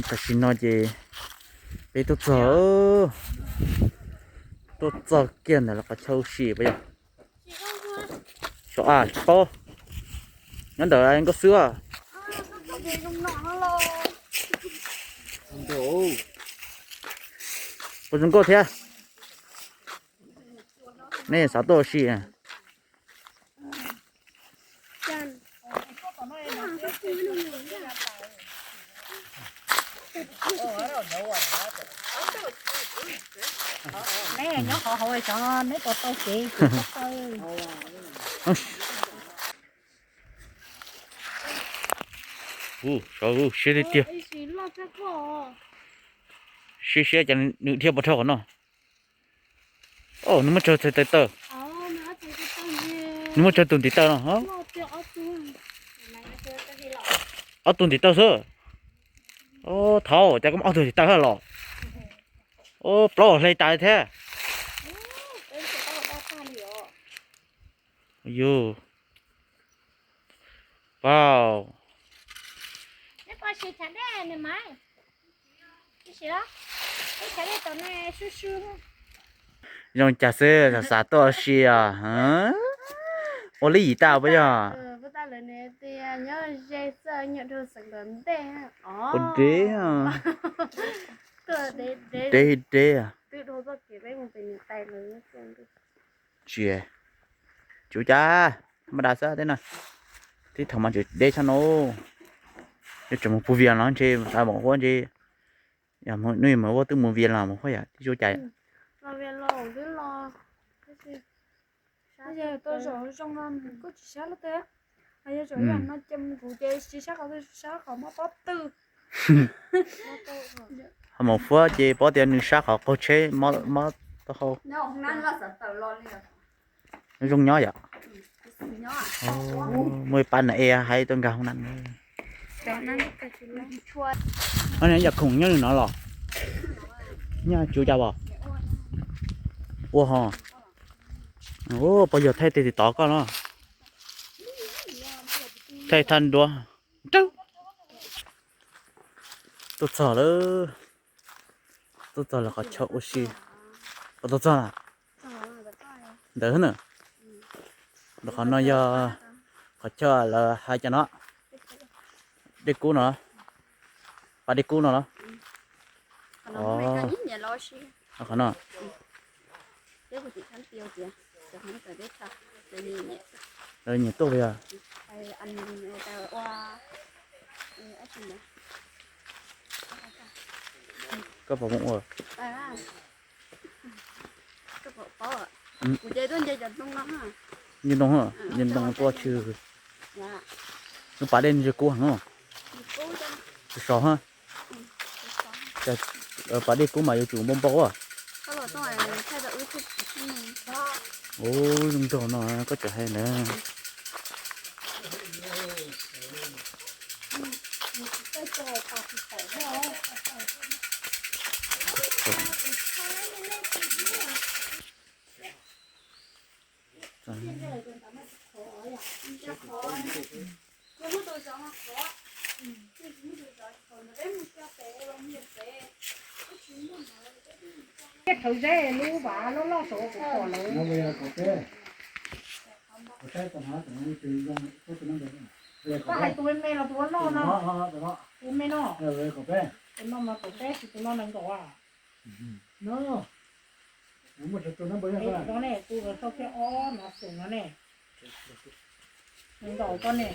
Tam sim no ces peb tuaj txog, tuaj txog kiag ntawm lawv qhov chaw ua si puas yog? Xyov a, tsis paub. Nyob ntawm nkauj xwb. Puas zoo nkauj thiab? Nej xav tuaj ua si? Neb nyob qhov hauv xyov neb puas tau kev. Ub, siab tiag tiag. Siab siab cas nws dhia pov rhawv qhov no. Nws muab tsawg txhais tes taw? Nws muab tsawg tus ntiv taw no? Ob tug ntiv taw xwb. Thaum cas koj muaj ob tug ntiv taw los? Plaub hle tas thiab. Yus, wow. Zoo cas xwb xav tuaj ua si os? Ua li yim tag puas yog? Ua deb, deb deb. Tsis, tsis ua cas, thaj ma da xwb tej no. Tib thaum mas tseem deb tshaj no. Yog tseem mus puag Vias los ntshe, mus huab ntshe, yog hnub mus huab twb mus Vias los mus huab yom, tib tsis ua cas. Yog tuaj zaum zoo no kuj tsis sab lub twg, yog zaum yam no ces kuv ces tsis sab qhov twg, sab qhov mob pob tw. Ho mus huab ces paub tias nws sab qhov qaug tsheb mob taub hau. Zoo nyob yom. Muaj ib pab na e hais tuaj nkag hoob nab. Yam khoom nyob li no los? Nyob tsuv cas os? Ua ho. Puas yog thaij tej tim tod koj no? Thaij thaj nruab. Tuaj txog lawm. Tuaj txog lawv qhov chaw ua si. Puas tau txog na? Ntawd na. Lawv qhov no yog qhov chaw lawv hais cov no, dej kub no, pas dej kub no los? Qhov no. Lawv nyiam tuaj puas yog? Koj puas mus ua? Nce ntoo, nce ntoo tuaj tshwm. Lub pas dej ntshe kub heev. Sov sov ha. Pas dej kub mas yuav tsum npau npau. Ub, zoo nraug no koj tseem hais ntawd. Tej rhawv zeb lub vas loj loj saud kuv pom lawm. Koj hais tus me me los tus ua noj no? Tus me no. Tus no mas kaum peb, tus no nees nkaum a. No ne, tus sau thiab ob no xum no ne. Nees nkaum koj ne.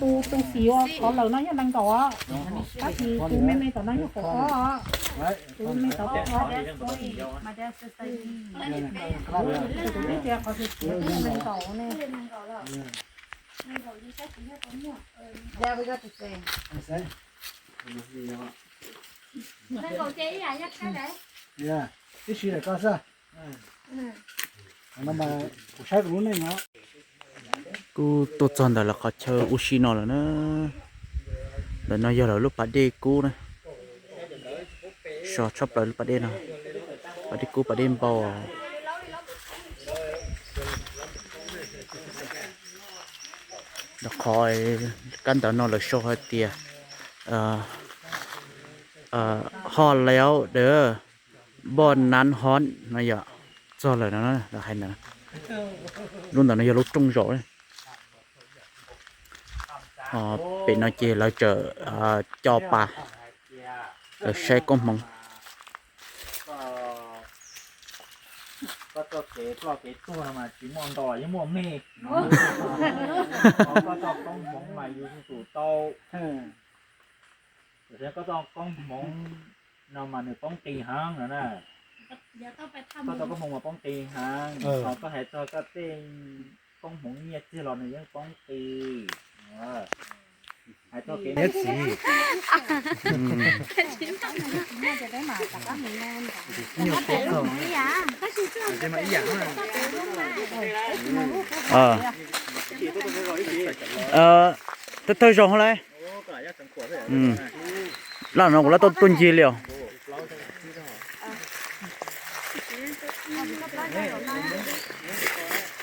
Tus tus xim ua qhov lawm no yog nees nkaum os. Tab sis tus me me tom no yog kaum ob os. Tus me me tom kaum ob. Tus peb tias qhov tias nees nkaum ne. Tib si koj xwb. Kuv saib kuv lub neej no. Kuj tuaj txog ntawm lawv qhov chaw ua si no lawm na. Ntawm no yog lawv lub pas dej kub na. Sov tshaj plaws lub pas dej no. Pas dej kub pas dej npau. Qhov kab ntawv no lawv sau hais tias ho laus de npoj nab hon no yom. Txog lawm no, lawv hais ntawd. Lub ntawm no yog lub rooj zaum. Pem no ces lawv tseem co pas, lawv saib koob hmoov. Koj txoj kev ploj kev tuag no mas tsis muaj nto los yeej muaj me. Koj txoj koob hmoov mas yus tsum tau. Koj txoj koob hmoov no mas nws poob qis heev no na. Koj txoj koob hmoov mas poob qis heev, ho koj hais txog koj tej koob hmoov nyiaj txiag los nws yeej poob qis. Hais txog kev txiv. Thawj thawj zaug lawm. Laj no kuv laj tuaj tuaj ncig li os.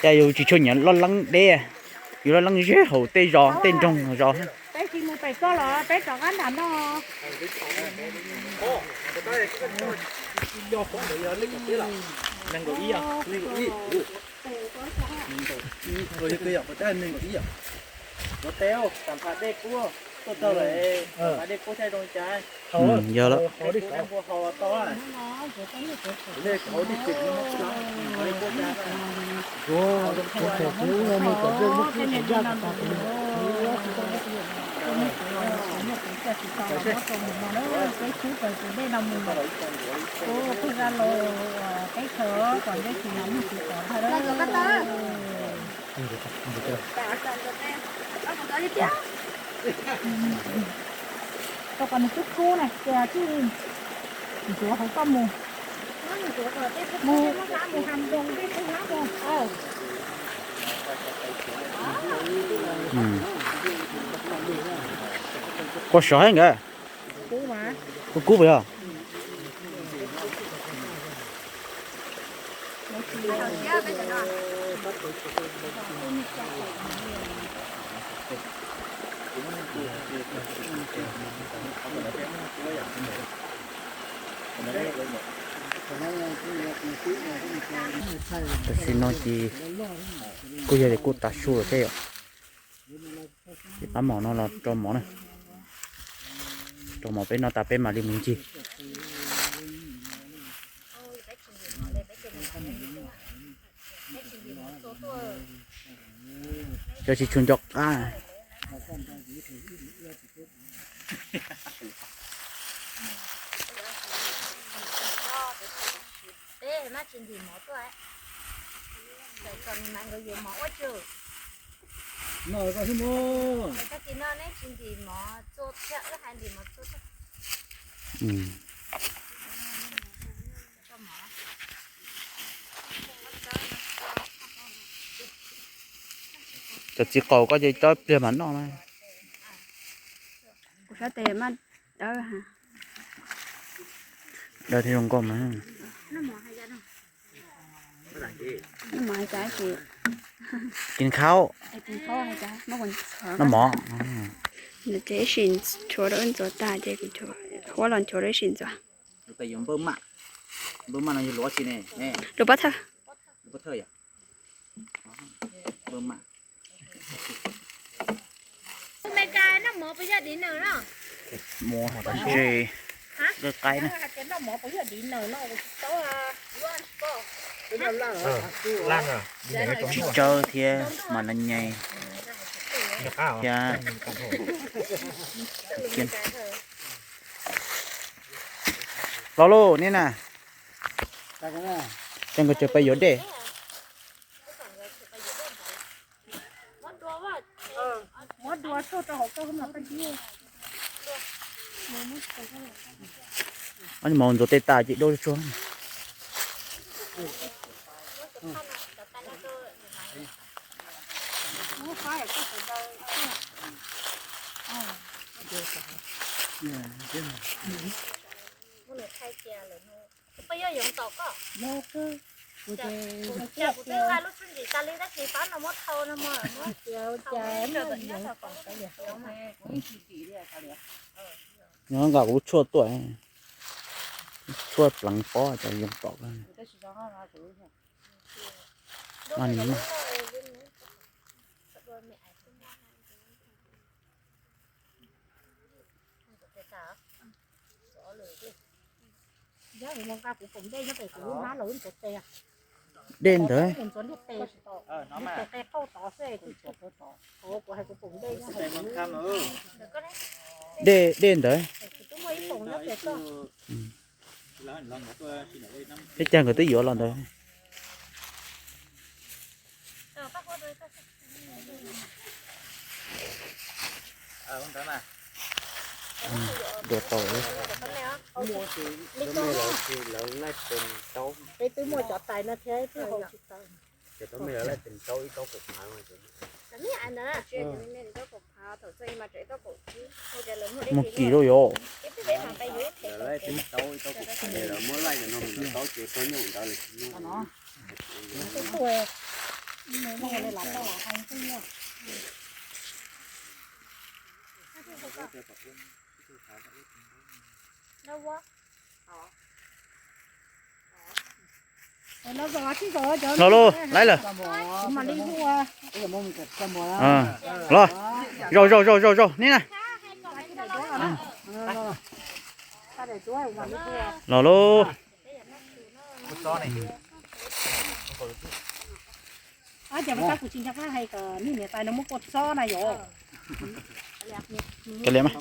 Cas yus tsis tshua nyiam loj leeb deb, yus loj leeb zeb hauv tej zos tej nroog zos. Peb tsis mus pem koj los peb rov qab nram no. Yog lawm. Rau kom nws kub kub na, ces tsis ntxuav hauv koj mus. Mus, mus hais nroos tej kub hlab mus. Kua sov heev nkawd. Kub kub puas yog? Tam sim no ces kuj yog li kuj tav su lawm thiab yom. Ces pab mom no los rau mov na. Rau mov peb noj tas peb mam li mus ncig. Cov tsis tshua nco qab. Cov txiv qaub koj ces coj ib pliag mam noj na. Kuv sab tes mas dawb ha. Dawb thiab zoo nkauj mas. Noj mov hais cas tsis. Kis khaub. Noj mov. Nws ces ib sim nchuav rau wb ntxuav tag ces kuv huab los nchuav rau ib sim ntxuav. Lus pob thawj. Mus hais ntses, qab qaib na. Tsib tsawb thiab mas na nyais thiab. Los lauj, niam na, ces nkawd tseem pais yuav dej. Ob niag maum ntxuav tes tas ces dua tsuag. Kuv twb nqa lub txuj ntim tas li tab sis pab no muab thau no mas. Nyob nqa kuv lub tshuaj tuaj, tshuaj pleev pob cov yoo tom. Dej ntawd. Dej, dej ntawd. Peb cag nkawd twb yuav los ntawd. Dua tau. Peb twb muaj cov tais no thiab twb hau tsis tau. Muag kis lawm yom. Los lauj, laiv lawm. Los, zaum zaum zaum zaum zaum ni na. Los lauj. Kuv tsis nco qab hais kom niag niam tais no muab kua txob na yom. Kav liam mas.